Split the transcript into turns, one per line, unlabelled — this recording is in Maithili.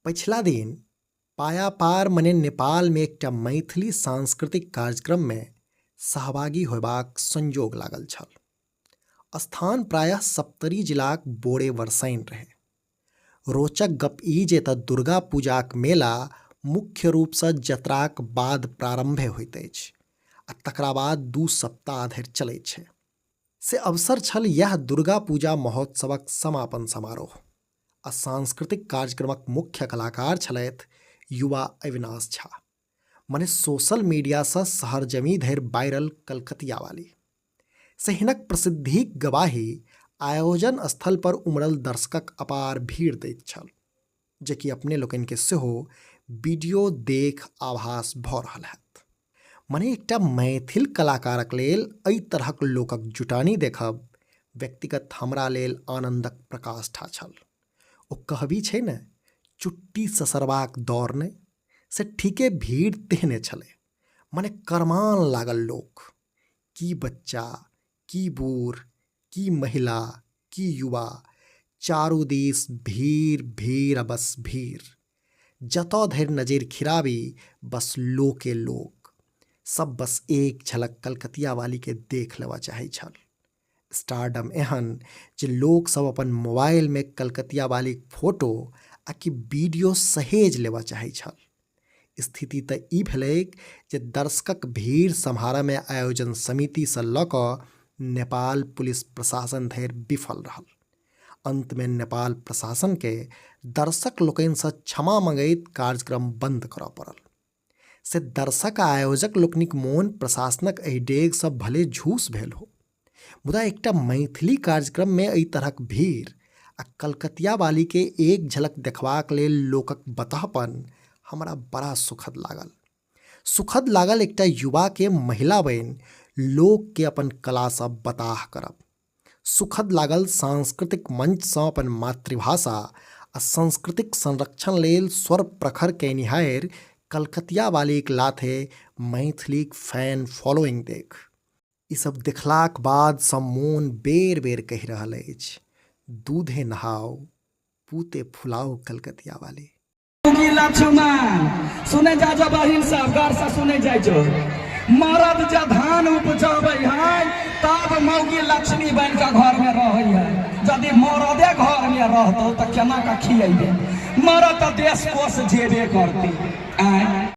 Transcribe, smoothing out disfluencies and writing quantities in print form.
पछिला दिन पायापार मने नेपालमे एकटा मैथिली सांस्कृतिक कार्यक्रममे सहभागी होयबाक संयोग लागल छल। स्थान प्रायः सप्तरी जिलाक बोरे वरसैन रहे। रोचक गप ई जे एतऽ दुर्गा पूजाक मेला मुख्य रूपसँ जतराक बाद प्रारम्भे होइत अछि आ तकरा बाद 2 सप्ताह धरि चलैत छै। से अवसर छल यैह दुर्गा पूजा महोत्सवक समापन समारोह आ सांस्कृतिक कार्यक्रमक मुख्य कलाकार छलथि युवा अविनाश झा, मने सोशल मीडियासँ सहरजमी धरि वायरल कलकतियावाली। से हिनक प्रसिद्धिक गवाही आयोजन स्थल पर उमड़ल दर्शकक अपार भीड़ दैत छल, जे कि अपने लोकनिके सेहो वीडियो देख आभास भऽ रहल हैत। मने एकटा मैथिल कलाकारक लेल एहि तरहक लोकक जुटानी देखब व्यक्तिगत हमरा लेल आनन्दक प्रकाष्ठा छल। ओ कहबी छै ने, चुट्टी ससरबाक दौर नहि, से ठीके भीड़ तेहने छलै, मने करमान लागल लोक। की बच्चा, की बूढ़, की महिला, की युवा, चारू दिस भीड़ भीड़ आ बस भीड़। जतऽ धरि नजरि खिराबी बस लोके लोक। सब बस एक झलक कलकतिया वाली के देख लेबऽ चाहै छल। स्टारडम एहन जे लोक सब अपन मोबाइल में कलकतिया वालीक फोटो आ कि वीडियो सहेज लेबऽ चाहै छल। स्थिति तऽ ई भेलैक जे दर्शकक भीड़ सम्हारऽ में आयोजन समिति सँ लऽ कऽ नेपाल पुलिस प्रशासन धरि विफल रहल। अंत में नेपाल प्रशासन के दर्शक लोकनि सँ क्षमा मंगैत कार्यक्रम बंद करऽ पड़ल। से दर्शक आ आयोजक लोकनिक मोन प्रशासनक एहि डेग सँ भले झूस भेल हो, मुदा एकटा मैथिली कार्यक्रम में एहि तरहक भीड़ आ कलकतिया वाली के एक झलक देखबाक लेल लोकक बतहपन हमरा बड़ा सुखद लागल। सुखद लागल एकटा युवा के महिला बनि लोक के अपन कला सँ बताह करब। सुखद लागल सांस्कृतिक मंच सँ अपन मातृभाषा आ संस्कृतिक संरक्षण लेल स्वर प्रखर कयनिहारि कलकतिया वालीक लाथे मैथिलीक फैन फॉलोइंग देख। ई सब देखलाक बाद सँ मोन बेर बेर कहि रहल अछि, दूधे नहाउ, पूते फुलाउ कलकतिया वाली।
की लक्ष्मण सुने जा जो बहिन सब घर से सुने जाय जो, मरद जब धान उपजाबै है तब मौगी लक्ष्मी बन के घर में रहै है। यदि मरदे घर में रहतो तो केना के खियेबे, मरद तो देश कोस जेबे करते। आय।